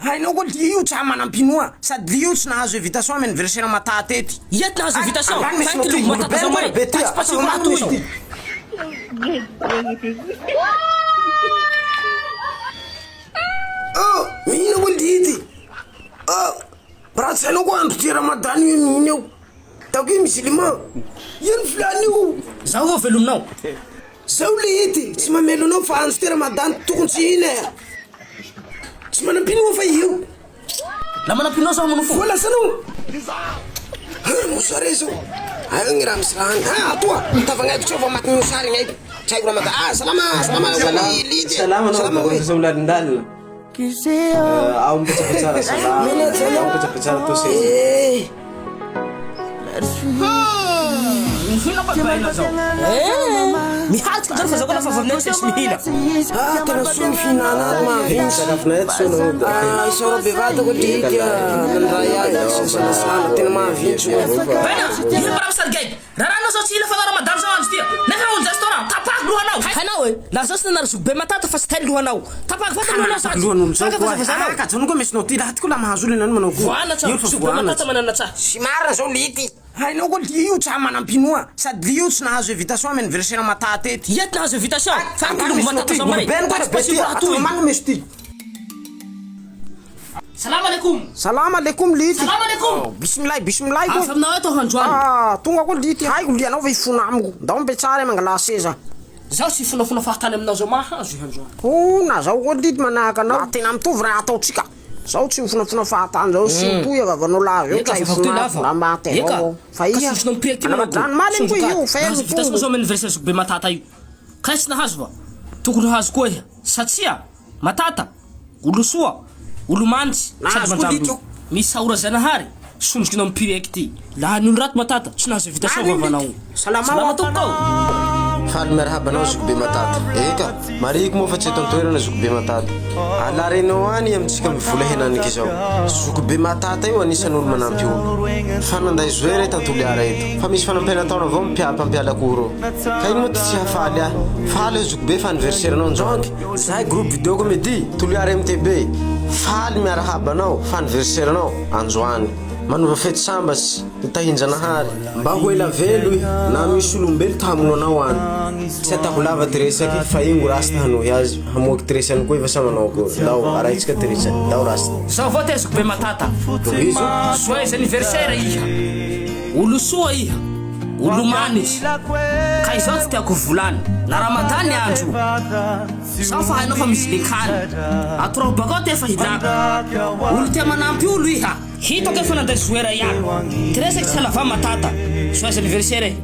Hainao koa io tsy manam-pinoa sady io tsy nahazo invitation amy anniversaire Mata tety. Ia ty nahazo invitation? Fa ty longo Matata zao mare. Patsipatsingo raha toy. Oh, mihina koa lity. Oh, raha tsy hainao koa andro ty Ramadan io mihina eo. Tako io musulman. Ino vilany io? Zaho vao velominao. Zao lity, tsy mamelo anao fa andro ty Ramadan tokony tsy hihina e. Tsy manam-pinoa fa io. La manam-pinoa zaho manofo. Voa lasanao. Ah, mosare zao. Ayo gny raha misy raha agny. Ah, atoa, tavagn'aiko tsao fa maty mosary gny aiko. Tsy haiko raha mata. Ah, salama, salama, Salama, lity. salama anao Salama baka hoe. sao lalindalina. Eh, Ao mipetrapetrara salama. Menaja Ao anao. mipetrapetrara to seza. Eh. Mihina fa baina zao. Eh, mihatsika zany fa zao koa lafa avy aminay tsisy mihina. Ah, tena soa ny fihinana ato mahavintsy. Sakafonay ato soa naho. Ah, isaora bevata koa lity ah, nandray ahy sy nisalasala, tena mahavintsy koa. Baina, ino mba raha misary gaigy? Raranao zao tsy hila fa ramadan zao andro ty. Nefa olo restaurant, tapako lohanao. Hainao e, la zao tsy nanary zoky be matata fa tsy tainy lohanao. Tapako vata lohanao sady. Lohan'olo zao Faka koa. vazavazanao. Ah, ka janona koa mesinao ty lahy ty koa laha mahazo olo enao manao koa. Voana tsa, Io fa zoky be voana matata tsa. manana tsa. Tsy marina zao lity. Hainao koa io tsy manam-pinoa sady io tsy nahazo invitation amy anniversaire Mata tety. Ia ty nahazo invitation? Fa ty Ambany longo mesinao matata ty. zao mare. Olobe koa rabe ty. Patsipatsingo raha toy. Ambany meso ty. Salam alaikum. Salama alaikum lity. Salam alaikum. Oh, bismillah bismillah Avy koa. aminao eto androany. Ah, tonga koa lity. Haiko li anao fa hifona amiko. Ndao mipetsara mangala seza. Zaho tsy hifonafona fahatany aminao zao mahazo iha androany. Oh, na zaho koa lity manahaka anao. Ah, tena mitovy raha ataontsika. Zaho tsy mifonafona fahatany zao surtout ia vavanao lava eo Eka tsy vavako toy hifona lava. la maty Eka. avao. Fa Ka iha. sosonao mipiriky ty manao Anava-drano maly koa. koa io fa Nahazo invitation mitombo. zao amin'ny anniversaire zoky be matata io. Ka tsy nahazo va? Tokony hahazo koa iha. Satria matata, olo soa, olo manitsy, sady Nahazo koa manjary lity olo. Misaora Zanahary, sondrokinao mipiriky ty. Laha ny olo raty matata, tsy nahazo invitation Marina vavanao. lity. Salama Salama wa. tompoko ô. Faly miarahaba anao zoky be matata. Eka, marihiko moa fa tsy eto an-toerana zoky be matata. A La Réunion any amintsika mivola henaniky izao. Zoky be matata io anisan'olo manampy olo. Fa nanday zoe re tan-Toliara eto. Fa misy fanampiana ataony avao mpia- mpampiala cours. Ka ino moa ty tsy hahafaly ahy. Faly aho zoky be fa anniversaire anao njonky. Zahay groupe vidéo comédie Toliara MTB. Faly miarahaba anao fa anniversaire anao androany. Manova fety sambatsy ho tahin-janahary. Mba ho ela velo iha na misy olombelo ta hamono anao any. Tsy atako lava ty resaky fa ingo rasta hanohy azy hamoaky ty resany koa efa sa manao akory. Ndao arahitsika ty resany. Ndao rasta. Zao avao teziko be matata. Tohizo. Joyeux anniversaire iha. Olo soa iha. Olo manitsy. Ka izao tsy tiako volany. Na ramadan ny andro. Zaho fa hainao fa misy lekany. Atorao bakao ty efa hilako. Olo tia manampy olo iha. Hitako efa nanday zoera iaby. Ty resaky tsy halava matata. Joyeux anniversaire e.